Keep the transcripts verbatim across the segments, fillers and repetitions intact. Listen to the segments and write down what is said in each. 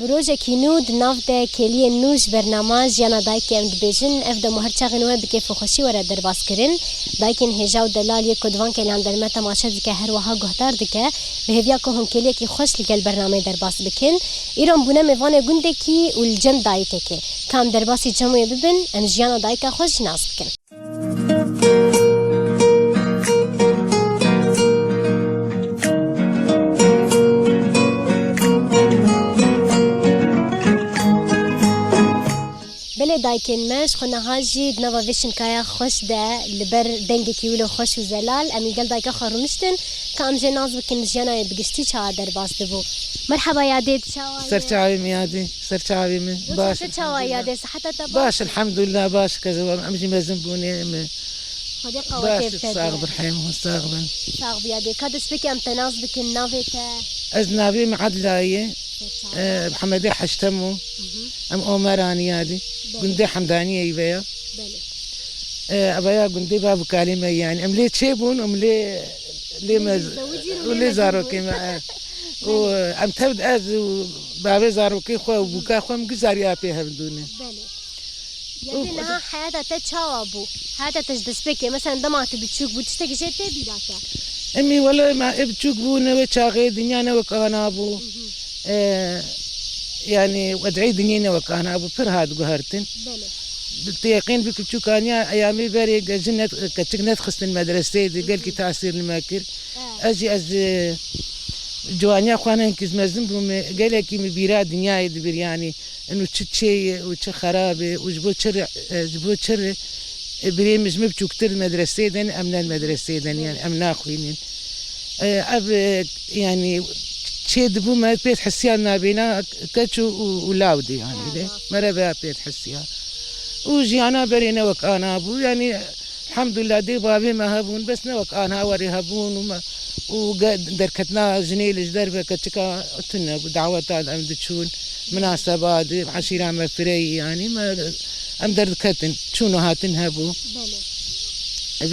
Bi rojekî nû di nav de kêliyên nû ji bernama Jiyana Dayikê em dibêjin. Ev dema her çaxên we bi kêf û xweşî were derbas kirin. Dayikên hêja û delal yê ku di van kêliyan derme temaşe dike, her wiha guhdar dike, bi hêviya ku hûn kêliyekî xweş li gel bernameyê derbas bikin. Îro em bûne mêvanê gundekî û li cem dayikekê. Ka em derbasî cem wê bibin, em jiyana dayika xwe jî nas bikin. Belê dayikên me, ji xwe niha jî di nava vê şinkaya xweş de li ber dengekî wilo xweş û zelal, em li gel dayika xwe rûniştin, ka em jê nas bikin jiyana wê bi giştî çawa derbas dibû. Merheba Yadê, tu çawa yî? Ser çavê min Yadê, ser çavê min. Rojên te çawa Yadê, siheta te baş? Baş, elhamdulillah, baş, kezewam, em jî mezin bûne, em Xwedê qewetê bide. Sax bir heyim, sax bin. Sax bi Yadê. Ka destpêkê em te nas bikin, navê te? Ez navê min Adila ye. Ser çava. E, Hemedê Heştem o. Hı hı. Em Omeranî Yadê. Belê. Gundê Hemdaniyê î veya. Belê. E, eveya gundê bav û kalê me yani. Em lê çê bûn, em lê, lê me, lê zarokê me, e. Belê. Û, e, em tev, ez û bavê zarokê xwe û bûka xwe em gizarî apê hev dûne. Belê. Yadê, niha heyata te çawa bû? Heyata te ji destpêkê, mesela dema tu biçûk bû, tiştekî jê tê bîra te? Emî, wele me ê biçûk bû, ne wê çaxê dinya ne wek ana bû. Hı hı. E, yani, wed'ê dinyê ne wek ana bû, pir hat guhertin. Belê. Bi teqîn bi biçûkaniya eyamê berê gejin net-, keçik nedixistin medreseyê de, gelkî tesîr li me kir. Hı hı. Ez jî ez, e, ciwaniya xwe ne hinkî mezin bûme, gelekî min bîra dinyayê dibir, yani. Û çi çê ye û çi xerab e û ji bo çi re, e, ji bo çi re, e, birê min ji min biçûktir medreseyê de ne, em ne medreseyê de ne, yani em naxwînin. E, ev, e, yani çê dibû me pê hisiya nabêna keç û, û, û law de yani de. Merhaba pê hisiya. Û jiyana berê ne wek ana bû, yani Elhamdulillah, dê bavê me hebûn, bes ne wek anha werê hebûn û me, û ge-, derketina jinê li ji derve keçika tune bû, daweta em diçûn, minasebat, eşîra me fireyî, yanî me, em derdiketin, çûn û hatin hebû. Belê.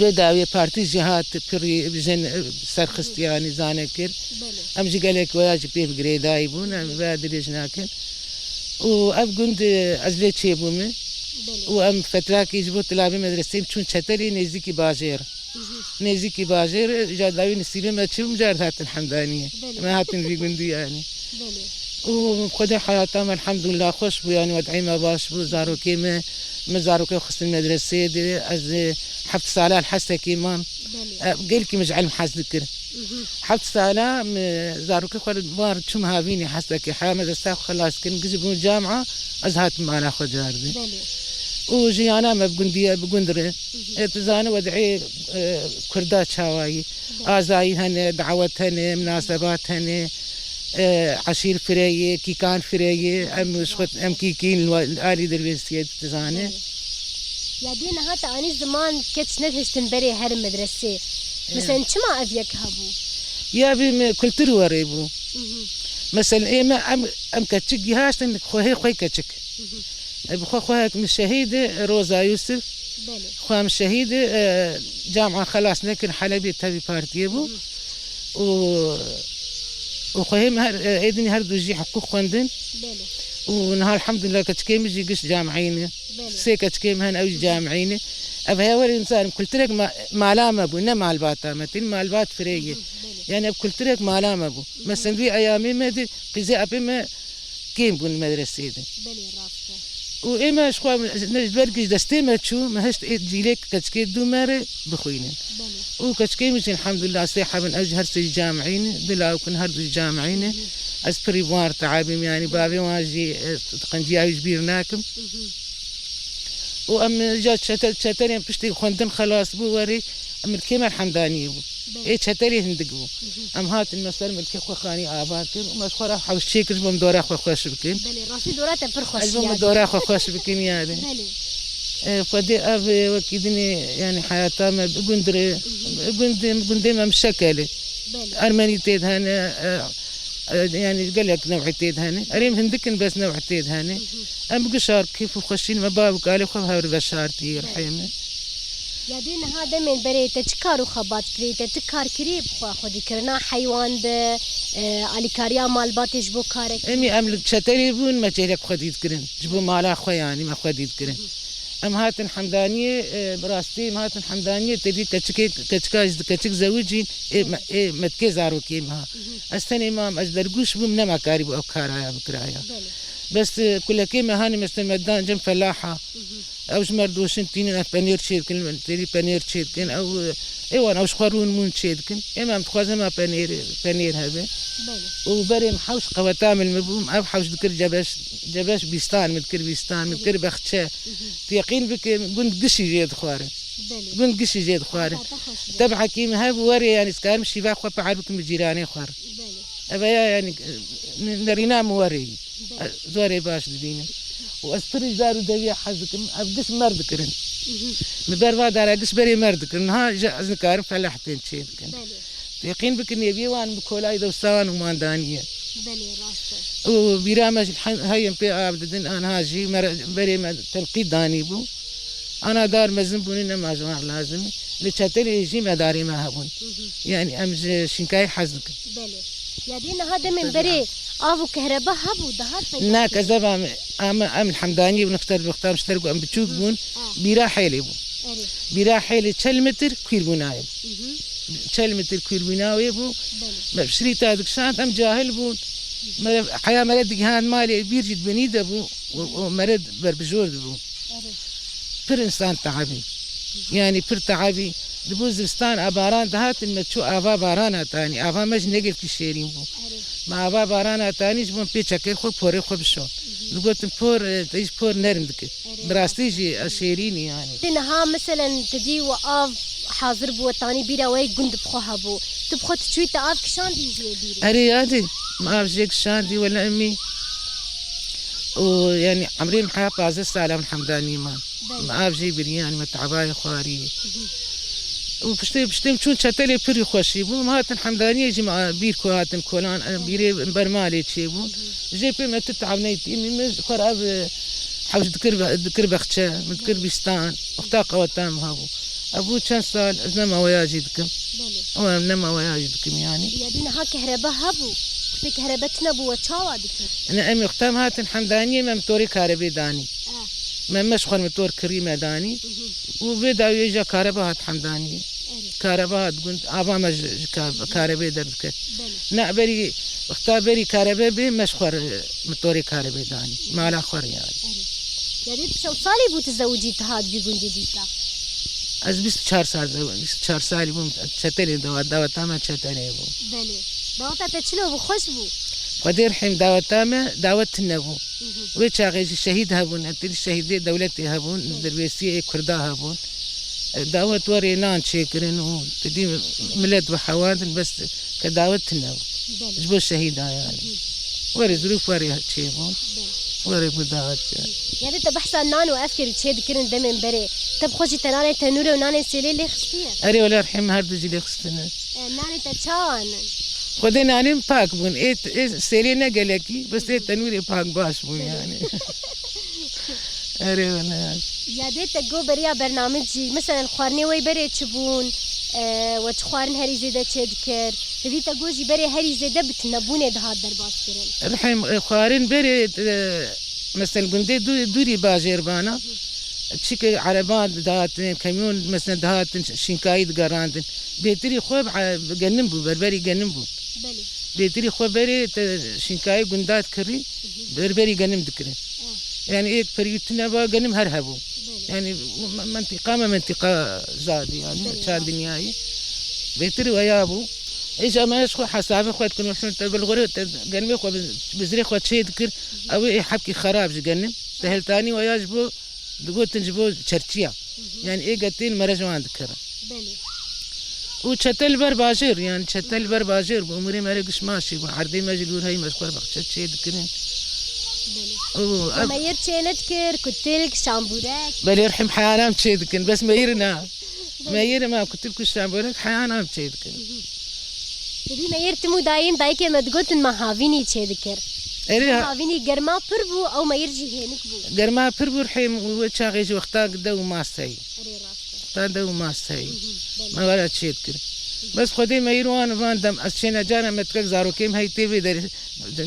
Vê dawiyê partî jî hat, pirî jin serxist, yanî zane kir. Belê. Em jî gelek weya jî pê bi girêdayî bûn, em veya dirêj nakin. Û ev gund, e, ez lê çêbûme. Belê. Û em fetrakî ji bo tilavê medreseyê çûn çetelê nêzîkî bajêr. Mhm. Nêzîkî bajêr, îca dawî nisîbê me çû, îca dihatin Hemdaniyê. Belê. Me hatin vî gundî yanî. Belê. Û Xwedê heyata me elhamdulillah xweş bû, yanî wed'ê me baş bû, zarokê me, me zarokê xistin medreseyê de, ez, e, heft sala li Hesekê mam. Belê. E, gelkî min ji ilm hez dikir. Mhm. Heft sala min zarokê xwe li bar çûm havînê Hesekê, heya medresa xwe xelas kirin, gizî bûn camia, ez hatim mala xwe cardin. Belê. Û jiyana me bi gundiye, bi gund re. Mhm. E, tu zane wed'ê, e, Kurda çawayî. Belê. Azayî hene, dawet hene, minasebat hene, e, eşîr fireyê, kîkan fireyê, em ji xwe, em kîkîn li alî derbêsiyê, tu zane. Belê. Ya dê niha te anî ziman keç nedihiştin berê herin medresê. Ê. Mesela çima ev yek hebû? Ya bî me kultur werê bû. Mhm. Mesela ê me em, em keçik gihastin xwehê xwe keçik. Mhm. E, bi xwe xwehek min şehîd e, Roza Yusuf. Belê. Xwe em şehîd e, e, camia xelas nekir Helebê tevî partiyê bû. Mhm. Û, û xwehê me her, e, êdinî her du jî hiqûq xwendin. Belê. Û niha elhamdulillah keçikê min jî giş camiyê ne. Belê. Sê keçikê min hene, ew jî camiyê ne. Ev heye werê nizanim kulturek ma-, mala me bû, ne malbata me. Tîn malbat firê ye. Hı, belê. Yani ev kulturek mala me bû. Hı. Mesela wî eyamê me de qîzê apê me kêm bûn medreseyê de. Belê, rast e. Û ê me ji xwe, ne ji ber ku ji destê me çû, me hişt ê cîlê keçikê dû me re bixwînin. Belê. Û keçikê min jî elhamdulillah sê hebin, ew jî her sê jî camiyê ne, du lawik in her du jî camiyê ne. Hı hı. Ez pirî bi wan re teabîm, yanî bavê wan jî, e, qenciya wî ji bîr nakim. Hı hı. Û em ja çete-, çeterên piştî xwendin xelas bû werê, milkê me Hemdaniyê bû. Belê. Ê çeterê hindik bû. Hı hı. Em hatin me ser milkê xwe xanî ava kir û me ji xwe re hewş çêkir ji bo em dora xwe xweş bikin. Belê, rastî dora te pir xweş e. Ez ji bo me dora xwe xweş bikin yani. Belê. E, Xwedê ev, e, wekî dinê yani heyata me bi gund re, hı hı, gundê, gundê me mişekel e. Belê. Ermenî tê de hene, e, e, yani gelek new'ê tê de hene. Erê em hindik in bes new'ê tê de hene. Hı hı. Em bi gişar kêf û xweşîn me bav û kalê xwe bi hev re veşartî, belê, rihê me. Ya dê niha demên berê te çi kar û xebat kirî? Te tu kar kirî bi xwe xwedîkirina heywan de, e, alîkariya malbatê ji bo karekî? Em ê, em li çetelê bûn, me çêlek xwedî dikirin. Ji bo mala xwe yanî me xwedî dikirin. Em hatin Hemdaniyê, e, bi rastî em hatin Hemdaniyê, te dî keçikê, keçika ji keçik zewicîn, ê me, ê me dikê zarokê me ha. Ez tenê mam, ez dergûş bûm, nema karî bû ew karaya bikiraya. Belê. Bes, e, kulekê me hanî mesela me dan cem felaha. Ew ji me re doşin tînin, ev penêr çêdikin, li têrî penêr çêdikin, ew, ê wan ew ji xwe rûn mûn çêdikin. Ê me em dixwazin me penêr, penêr hebe. Belê. Û berê em hewş qeweta min min bûm, ev hewş dikir cebeş, cebeş bîstan, min dikir bîstan, min dikir bexçe. Tu yeqîn bike, gund gişî jê dixwarin. Belê. Gund gişî jê dixwarin. Tebhekî min hev werê, yanî, dikarim şîva xwe piher bikim bi cîranê xwe re. Belê. Ev ya, yanî, nerîna min werê yî. Belê. Ez werê baş dibînim. Û ez pir ji dar û dewiya hez dikim. Ev giş mer dikirin. Li ber va dara giş berê mer dikirin. Niha ji ez nikarim felahetên çê dikin. Belê. Teqîn bikin, nêviyê wan bi kolayî dewsa wan û mandaniye. Belê, rast e. Û bîra me jî he-, heyên pê av didin, anha jî me re, berê me tenqîd danî bû. Ana dar mezin bûne, nema ji wan lazim e. Li çetelê jî medarê me hebûn. Yanî em ji şînkayê hez dikin. Belê. Ya dê niha demên berê av û kehreba hebû, dihat peyda. Na, kezeba me, em, em li Hemdaniyê bûn, xter bi xtam ji ter ku em biçûk bûn, bîra hêlê bû. Erê. Bîra hêlê çel metir kûr bûna wê bû. Çel metir kûr bûna wê bû. Belê. Me bi şirîta dikişand, em cahil bûn. Me re, heya me re digihand malê, bîr jî di binî de bû û, û me re berbijor dibû. Erê. Pir însan tehabî. Yanî pir tehabî. Dibû zivistan a baran dihatin, me çû ava barana tanî. Ava me jî ne gelkî şêrîn bû. Erê. Me ava barana tanî ji bo pê çekê xwe porê xwe bişo. Digotin por, e, te jî por nerm dike. Erê. Bi rastî jî ez şêrînî yanî. Ti niha meselen ti dî we av hazir bû, we tanî bîra we gund bi xwe hebû. Tu bi xwe tu çûyî te av kişandî ji wê bîrê? Erê yadî, me av jê kişandî wele emî. Û yanî emrê min heya pazdeh sal em Hemdanî man. Belê. Me av jê birî, yanî me tebayê xwarî. Û piştê, piştê em çûn çetelê pirî xweşî bû. Em hatin Hemdaniyê jî me bîr ku hatin kolan, e, bîrê ber malê çêbû. Jê pê me tu tev neytî, min xwe re ev, e, hewş dikir be-, dikir bexçe, min dikir bîstan. Wexta qeweta min hebû. Ev bû çend sal, ez nema weya jî dikim. Belê. Ew em nema weya jî dikim yanî. Ya dî niha kehrebe hebû. Wextê kehrebe tune bû, we çawa dikir? Ne, em wexta em hatin Hemdaniyê me motorê karebê danî. Ah. Me meş xwe motor kirî me danî. Û vê dawiyê jî kareba hat Hemdaniyê. Erê. Kareba hat gund, ava me ji, ji ka-, karebê derdiket. Belê. Ne, berî, wexta berî karebe bê, meş xwe re, motorê karebê danî. Mala xwe re yanî. Erê. Ya dê tu çend salî bû tu zewicî tu hat vî gundî dîsa? Ez bîst û çar sal zew-, bîst û çar salî bûm, çetelê dawa-, daweta me çetelê bû. Belê. Daweta te çilo bû, xweş bû? Xwedê rehîm daweta me, dawet tune bû. Wê çaxê jî şehîd hebûn, em têdî şehîdê dewletê hebûn, dirbêsiyê ê Kurda hebûn. E, dawet werê nan çêkirin û têdî milet bi hewandin, bes ke dawet tune bû. Belê. Ji bo şehîda yanî. Werê zirûf werê çêbûn. Belê. Werê bû dawet. Ya dê te behsa nan û ev kir çê dikirin demên berê. Te bi xwe jî te nanê tenûre û nanê sêlê lê xistiye? Erê wele rehîm her du jî lê xistine. E, nanê te çawan in? Xwedê nanê min pak bûn. Ê, ê sêlê ne gelekî, bes ê tenûrê pak baş bûn yanî. Erê wele. Ya dê te got beriya bernamij jî, meselen xwarinê we berê çi bûn, e, we çi xwarin herî zêde çê dikir? Te dî te got jî berê herî zêde bi tunebûnê dihat derbas kirin. Rihê, e, xwarin berê, e, meselen gundê dû-, dûrî bajêr bana. Çike ereban dihatin, kamyon meselen dihatin, şînkayî digerandin. Bêtirî xwe bi, bi genim bû, berberî genim bû. Belê. Bêtirî xwe berê te şînkayî gundat kirî, berberî genim dikirin. Ah. Yanî êk perî tune ba genim her hebû. Belê. Yanî me-, mentiqa me mentiqa zadî yanî, belê, çar dinyayî. Bêtir weya bû. Êca me ji xwe hesabê xwe dikin, mesela te bi li xwe re te genimê xwe bi, bi zirê xwe çê dikir, ew ê hebkî xerab ji genim. Te heltanî weya ji bo, digotin ji bo çerçiya. Yanî ê getên mere ji wan dikirin. Belê. Û çete li ber bajêr, yanî çete li ber bajêr bû, umurê me re giş maşî bû, erdê me jî lûr heyî me ji xwe re bexçe çê dikirin. Belê. Û Ku ev meyir çê nedikir, kutilk, şambûrek. Belê rihim heyanam çê dikin, bes meyir na. Belê. Meyir ma kutilk û şambûrek heyanam çê dikin. Dibî meyir tim û dayîn dayikê me digotin me havînî çê dikir. Erê ha- Havînî germa pir bû, ew meyir jî hênik bû. Germa pir bû rihim û wê çaxê jî wexta gide û masteyî. Erê rast e. Tade û mast heyî. Hı hı, belê. Me were çê dikir. Bes Xwedê me îro an van dem ez çêne cara me tikek zarokê me hey tê vê derê.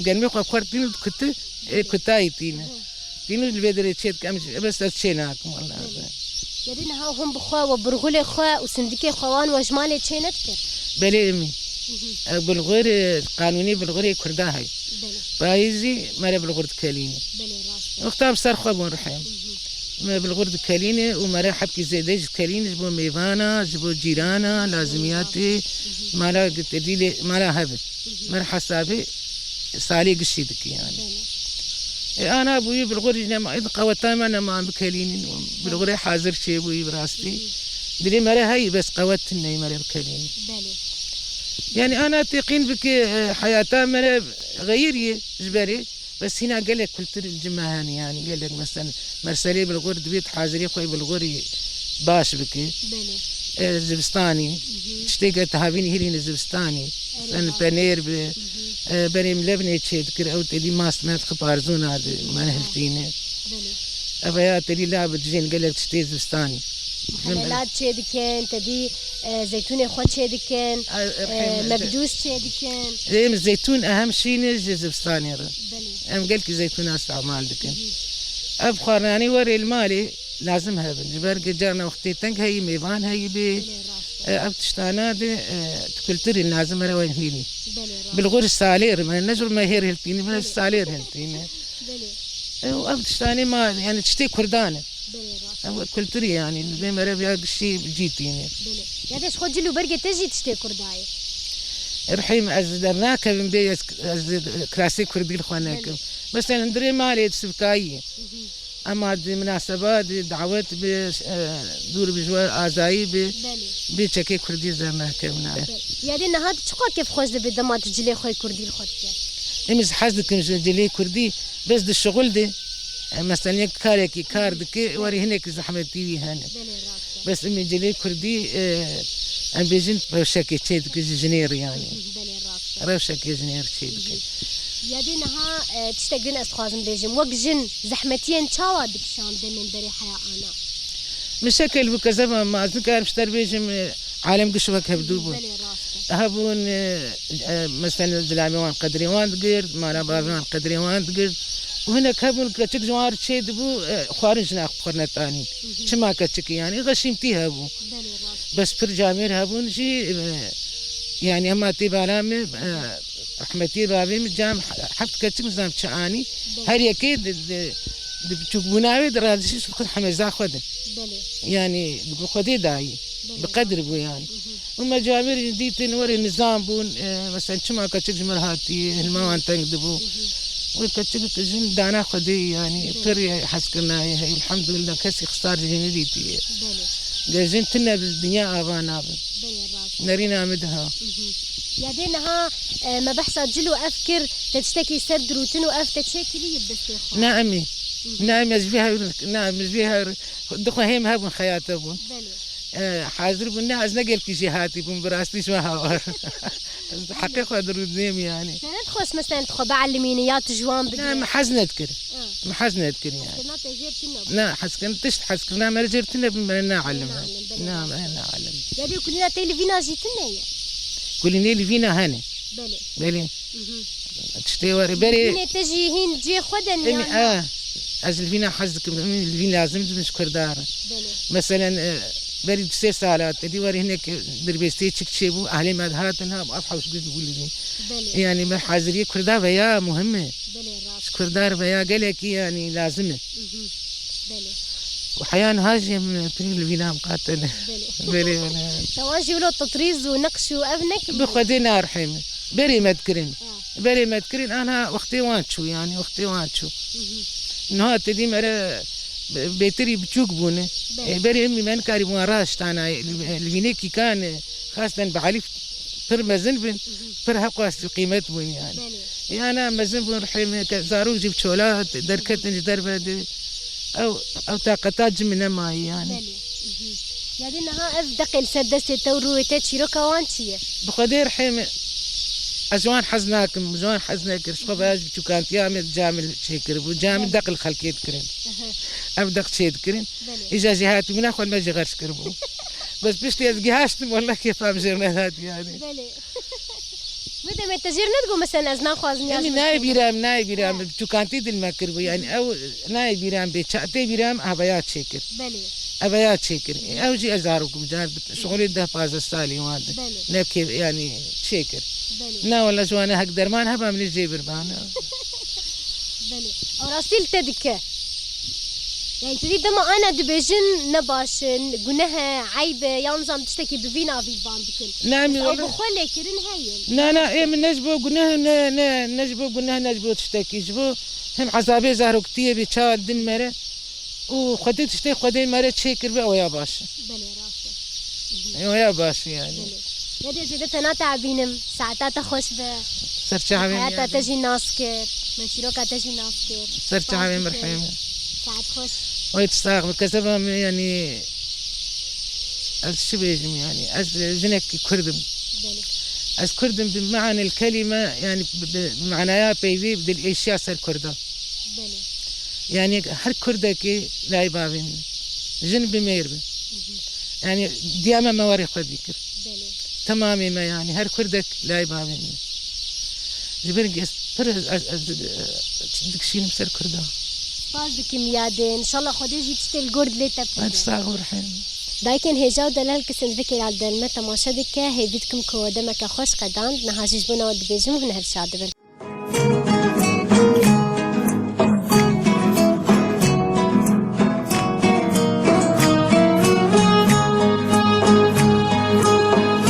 Gelmê xwe xwert tîn û dikuti, ê kutayî tîne. Hı. Tîn û li vê derê çê dike, em jî, bes ez çê nakim wela. Belê. Yadî niha hûn bi xwe we burxulê xwe û sindikê xwe wan we ji malê çê nedikir? Belê emî. Hı hı. Ew bulxur, e, qanûnê bulxurê Kurda hey. Belê. Payîzî me re bulxur dikelîne. Belê, rast e. Wexta bi ser xwe bûn rihê. Hı hı. Me bulxur dikelîne û me re hebkî zêde jî dikelîne ji bo mêvana, ji bo cîrana, lazimiyatê, hı hı, mala gitedîlê, mala hebe. Hı hı. Me re hesabê salê gişî dike yani. Belê. E, ana bûyî bulxur jî nema, qeweta me nema bikelînin. Belê. Bulxurê hazir çêbûyî bi rastî. Hı hı. Dilê me re heyî, bes qewet tune ye me re bikelînin. Belê. Yani ana têqîn bike, e, heyata me re xeyir ye ji berê. Bes hîna gelek kultur li cem me hene, yani gelek, mesela, merselê bulxur divê tu hazirê xwe yê bulxurî baş bike. Belê. E, zivistanî, hı hı, tiştê ke tu havînî hîlîne zivistanî. Erê, sen baş. Penêr bi, hı hı, e, berê min levnê çê dikir, ew têdî mast me dixi parzûna di, me hiltîne. Belê. Ev ya têdî la bi dijên gelek tiştê zivistanî. Muhelelat çê dikin, tedî, e, zeytûnê xwe çê dikin, e, rehîm, e, mebdûs çê dikin. Em zeytûn ehem şîne ji zivistanê re. Belê. Em gelkî zeytûna îstemal dikin. Hı hı. Ev xwarinanî werê li malê lazim hebin. Ji ber ku carna wextê teng heyî, mêvan heyî bê. Belê, rast e. E, ev tiştana de, e, tu kulturî lazim e re we hînî. Belê, rast. Bilxur salê re, me ne jur me hêr hiltînî, me salê re hiltîne. Belê. E, û ev tiştanê ma, yani tiştê Kurdan e. Belê, rast. Ev kulturî yani, li vê mere ya giştî cî tîne. Belê. Ya de ji xwe cil û bergê te jî tiştê Kurda ye. Rihîm ez dernakevim bê ez, ez kirasê Kurdî li xwe nekim. Belê. Mesela hundirê malê di sivkayî ye. Hı hı. Ema di minaseba, di dawet bi, e, dûr bi ji we azayî bi, belê, bi çekê Kurdî dernakevin. Belê. Ya de niha tu çiqas kêfxweş dibe dema tu cilê xwe yê Kurdî li xwe dike? Em ez hez dikim ji cilê Kurdî, bes di şixul de, e, mesela yek karekî kar dike, werî hinekî zehmetî wî hene. Belê, rast e. Bes em ê cilê Kurdî, e, em bêjin rewşekê çê dike ji jinê re yani. Belê, rast e. Rewşekê jinê re çê dike. Ya de niha, e, tiştek din ez dixwazim bêjim. Wek jin zehmetiyên çawa dikişand demên berê heya ana? Min şekel bû kezeba ma ez nikarim ji te re bêjim, e, alem giş wek hevdû bûn. Belê, rast e. Hebûn, e, e, mesela zilamê wan qedrê wan digirt, mala bavê wan qedrê wan digirt. Û hinek hebûn keçik ji wan re çê dibû, e, xwarin jina xwe xwe netanî. Hı hı. Çima keçikî yani? Xeşîmtî hebû. Belê, rast. Bes pir camêr hebûn jî, e, yani hema tê bala min, e, rehmetiyê bavê min cam he-, heft keçik nizam çi anî. Belê. Her yekê di, di, di biçûkbûna wê di radişî xwe hemêza xwe din. Belê. Yani bi Xwedê dayî. Belê. Bi qedir bû yani. Hı hı. Û me camêr jî dîtin, werê nizam bûn, e, mesela çima keçik ji me re hatî, hilma wan teng dibû. Hı hı. Wê keçik jin dana Xwedê yani, belê, pir hezkirina ye, hey, elhamdülillah, kesî xisar jî nedîtiye. Belê. Ge jin tune bi dinya ava nabe. Belê, rast. Nerîna min diha. Hı hı. Ya de niha, e, me behsa cil û ev kir, te tiştekî ser dirûtin û ev te çêkirî bi destê xwe? Ne emî. Hı hı. Ne emî, ez vê hewr, ne emî, ez vê hewr, dixwe hêm hebûn, xeyate bûn. Belê. E, hazir bûn, ne, ez ne gelkî jêhatî bûm, bi rastî ji me hawar. Ez heqê xwe dirûdinêm yani. Te nedixwest, mesela, tu xwe biellimînî ya tu ji wan bigire? Ne, min hez nedikir. Ha. Min hez nedikir yani. Hezkirina te jêr tune bû. Ne, hezkirin, tişt hezkirina me re jêr tune bû, me re neelime. Neelime, belê. Ne, me re neelime. Ya de kulîna te li vîna jî tune ye? Kulînê li vîna hene. Belê. Belê. Mhm. Tiştê were berê. Hînê te jî hîn cihê xwe de niya? Em, e, ez li vîna hez dikim, em li vîn lazim dibin ji Kurda re. Belê. Meselen, e, berî du sê sala te dî were hinek dirbêstiyê çik çêbû, ahlê me dihatin ha, ev hewş gund bû li vîn. Belê. Yani me haziriyê Kurda veya muhim e. Belê, rast. Ji Kurda re veya gelekî yani lazim e. Mhm. Belê. Û heya niha jî em pir li vîna em qate ne. Belê. Belê, belê. Te wan jî wilo titrîz û niqş û ev nekiriye? Bi Xwedê narihê min. Berê me dikirin. Ha. Berê me dikirin, ana wextê wan çû, yani wextê wan çû. Mhm. Niha te dî me re bêtirî biçûk bûne. Belê. E, berê min me nikarî wan raştana, li, li vînekî kan, e, xasten bi elîf pir mezin bin, mhm, pir heqas û qîmet bûn yani. Belê. Yana mezin bûn rihê min ke zarok jî bi çola derketin ji derve de. Ew, ew taqeta ci min nemayî yani. Belê. Mhm. Ya de niha ev deqê li ser destê te û rûyê te çîroka wan çi ye? Bi Xwedê rihê min, ez ji wan hez nakim, ji wan hez nekir. Ji xwe veya ji biçûkantiya min camil çêkiribû. Camil, belê, deq li xelkê dikirin. Aha. Ev deq çê dikirin. Belê. Îja jêhatîbûna xwe li me jî xerc kiribû. Bes piştî ez gihaştim, wele kêfa min jê nehat yani. Belê. Wê demê te jêr nedigot mesela ez naxwazim ya Em ji nayê bo bîra em, nayê bîra em. Tu kantî dil me kiribû yani, ew nayê bîra em bê çatê bîra em, eveya çêkir. Belê. Eveya çêkir. Ew jî ez zarokim car şixulê deh pazdeh salî wan de. Belê. Nebkê yani çêkir. Belê. Na wele ji wana hek derman heba min jê birbana. Belê. Ew rastî li te dike. Yani tu dî dema ana dibêjin ne baş e, guneh e, eyb e, yan zam tiştekî bi vî navî van dikin. Ne, em Ew wele- bi xwe lêkirin heye. Na, na, ê min ne ji bo guneh, ne, ne, ne ji bo guneh, ne ji bo tiştekî, ji bo hem ezabê zaroktiyê bê çawa din mere û Xwedê tiştê Xwedê mere çêkiribe, oya baş e. Belê rast e. Oya baş e yani. Belê. Nedê zêde te nateebînim. Saeta te xweş be. Ser çavê min Heyata te yani. Jî nas kir. Me çîroka te jî nas kir. Ser Spas çavê min dikim. rehîm. Saet xweş. Oy tu sax bi keseba min yani. Ez çi bêjim yani? Ez jinekî Kurd im. Belê. Ez Kurd im bi meanê kelîme yani bi, bi manaya peyvê bi dil êşiya ser Kurda. Belê. Yani her Kurdekî layê bavê min. Jin bi mêr bi. Yani diya me me warê xwe dikir. Belê. Temamê me yani her Kurdek layê bavê min. Ji ber ez pir ez, ez, ez, e, dikişînim ser Kurda. Spas dikim yadê. Înşallah Xwedê jî tiştê li gor dilê te Ez bike. sax û rehîm. Dayikên hêja û delal kesên vekê li me temaşe dike, hêvî dikim ku demeke xweş qedand, niha jî ji bo we dibêjim hûn hev şad dibin.